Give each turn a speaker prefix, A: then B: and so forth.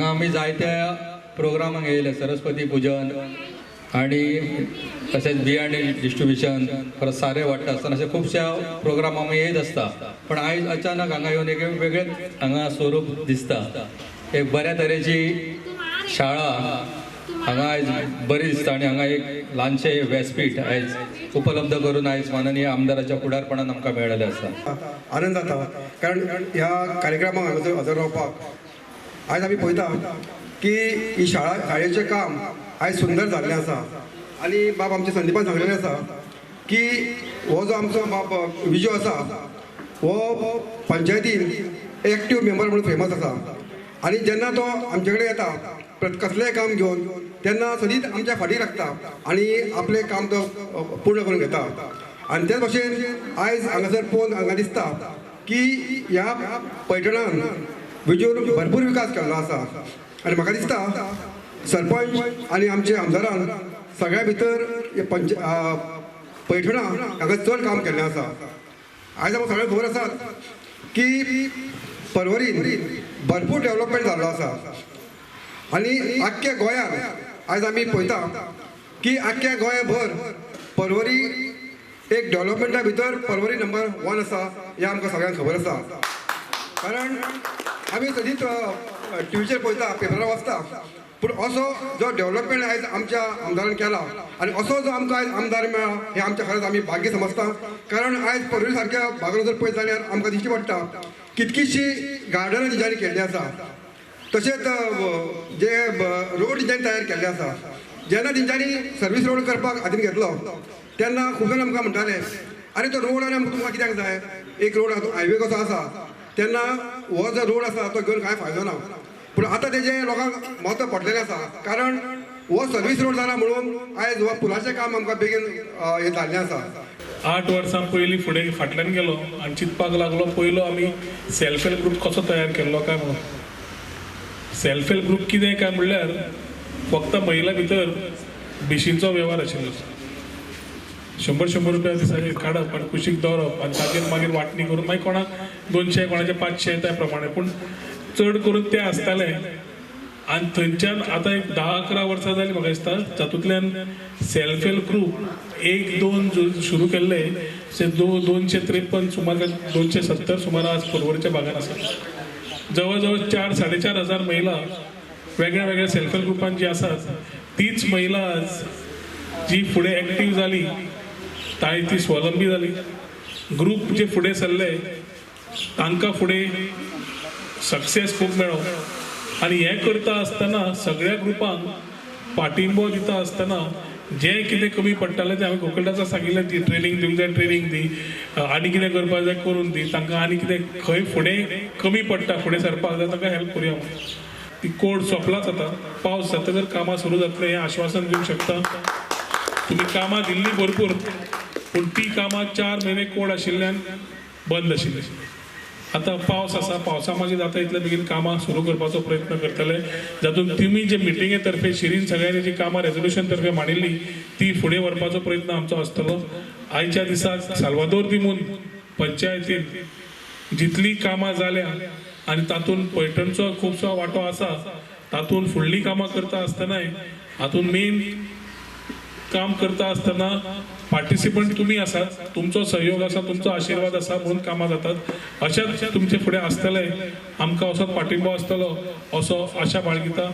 A: हांगा आमी जायत्या प्रोग्रामांक येयले, सरस्वती पुजन आनी तशेंच बियाणे डिस्ट्रिब्युशन, परत सारें वांट्टा आसतना, अशे खुबश्या प्रोग्राम आमी येयत आसता. पण आयज अचानक हांगा येवन एक वेगळेच हांगा स्वरूप दिसता. एक बऱ्या तरेची शाळा हांगा आयज बरी दिसता आनी हांगा एक ल्हानशें व्यासपीठ आयज उपलब्ध करून आयज माननीय आमदाराच्या फुडारपणान आमकां मेळ्ळेलें आसा.
B: आनंद जाता, कारण ह्या कार्यक्रमाक हांगासर हजर रावपाक. आयज आमी पळयता की ही शाळा, शाळेचें काम आयज सुंदर जाल्लें आसा आनी बाब आमच्या संदीपान सांगलेलें आसा की हो जो आमचो बाब विजो आसा, हो पंचायतीन एक्टीव मेंबर म्हणून फेमस आसा आनी जेन्ना तो आमचे कडेन येता कसलेंय काम घेवन, तेन्ना सदींच आमच्या फाटीं लागता आनी आपलें काम तो पूर्ण करून घेता. आनी तेच भशेन आयज हांगासर पळोवन हांगा दिसता की ह्या पैठणान विजून भरपूर विकास केल्लो आसा आनी म्हाका दिसता सरपंच आनी आमचे आमदारान सगळ्या भितर हे पंच पैठणा हांगा चड काम केल्लें आसा. आयज आमकां सगळ्यांक खबर आसा की पर्वरीन भरपूर डेवलपमेंट जाल्लो आसा आनी आख्ख्या गोंयांत आयज आमी पळयता की आख्ख्या गोंयभर पर्वरी एक डेवलपमेंटा भितर पर्वरी नंबर वन आसा, हें आमकां सगळ्यांक खबर आसा. कारण आमी सदींच टिवीचेर पळयता, पेपरार वाचता, पूण असो जो डेवलपमेंट आयज आमच्या आमदारान केला आनी असो जो आमकां आयज आमदार मेळ्ळा, हें आमच्या खरेंच आमी भाग्य समजता. कारण आयज पर्वरी सारक्या भागान जर पळयत जाल्यार आमकां दिश्टी पडटा कितकीशीं गार्डनां तेंच्यांनी केल्लीं आसा, तशेंच जे रोड तेंच्यांनी तयार केल्ले आसा. जेन्ना तेंच्यांनी सर्वीस रोड करपाक हातीन घेतलो तेन्ना खूब जाण आमकां म्हणटाले, आरे, तो रोड आनी आमकां तुमकां कित्याक जाय? एक रोड हायवे कसो आसा, तेन्ना हो जो रोड आसा तो घेवन कांय फायदो ना. पूण आतां तेजें लोकांक म्हत्व पडलेलें आसा, कारण हो सर्वीस रोड जाला म्हणून आयज हो पुलाचें काम आमकां बेगीन हें जाल्लें आसा.
C: 8 वर्सां पयलीं फुडें फाटल्यान गेलो आनी चिंतपाक लागलो, पयलो आमी सेल्फ हेल्प ग्रूप कसो तयार केल्लो काय म्हणून. सेल्फ हेल्प ग्रूप कितें काय म्हणल्यार फक्त महिला भितर बिशींचो वेव्हार आशिल्लो. शंबर शंबर रुपया दिसाचे काडप आनी कुशीक दवरप आनी ताजेर मागीर वांटणी करून मागीर कोणाक 200, कोणाचे 500, त्या प्रमाणे, पूण चड करून ते आसताले. आनी थंयच्यान आतां एक 10-11 वर्सां जालीं म्हाका दिसता, तातूंतल्यान सेल्फ हेल्प ग्रूप एक दोन सुरू केल्ले ते 253 सुमार, 270 सुमार आज पर्वरीच्या भागान आसा. जवळ जवळ 4-4.5 हजार महिला वेगळ्या वेगळ्या सेल्फ हेल्प ग्रुपान जी आसात, तीच महिला आज जी फुडें एक्टीव जाली, तांणी ती स्वावलंबी जाली. ग्रूप जे फुडें सरले तांकां फुडें सक्सेस खूब मेळ्ळो. आनी हें करता आसतना, सगळ्या ग्रुपांक पाठिंबो दिता आसतना जें कितें कमी पडटालें तें हांवें गोकुलदासाक सांगिल्लें, ती ट्रेनींग दिवंक जाय, ट्रेनींग दी, आनी कितें करपाक जाय करून दी तांकां, आनी कितें खंय फुडें कमी पडटा, फुडें सरपाक जाय, तांकां हेल्प करुया म्हणून. ती कोड सोंपलाच आतां, पावस जातकर कामां सुरू जातलें हें आश्वासन दिवंक शकता. तुमी कामां दिल्लीं भरपूर, पूण ती कामां 4 म्हयने कोड आशिल्ल्यान बंद आशिल्ली. आतां पावस आसा, पावसा मागीर जाता इतले बेगीन कामां सुरू करपाचो प्रयत्न करतले, जातून तुमी जे मिटिंगे तर्फे शिरीन सगळ्यांनी जी कामां रेजोल्युशन तर्फे मांडिल्ली ती फुडें व्हरपाचो प्रयत्न आमचो आसतलो. आयच्या दिसाक साल्वादोर दिमून पंचायतीन जितली कामां जाल्या आनी तातूंत पैठणचो खुबसो वांटो आसा, तातूंत फुडलीं कामां करता आसतनाय हातूंत मेन काम करता आसतना पार्टिसिपंट तुमी आसात, तुमचो सहयोग आसा, तुमचो आशिर्वाद आसा म्हणून कामां जातात. अशेंच तुमचे फुडें आसतले, आमकां असोच पाठिंबो आसतलो असो आशा बाळगिता.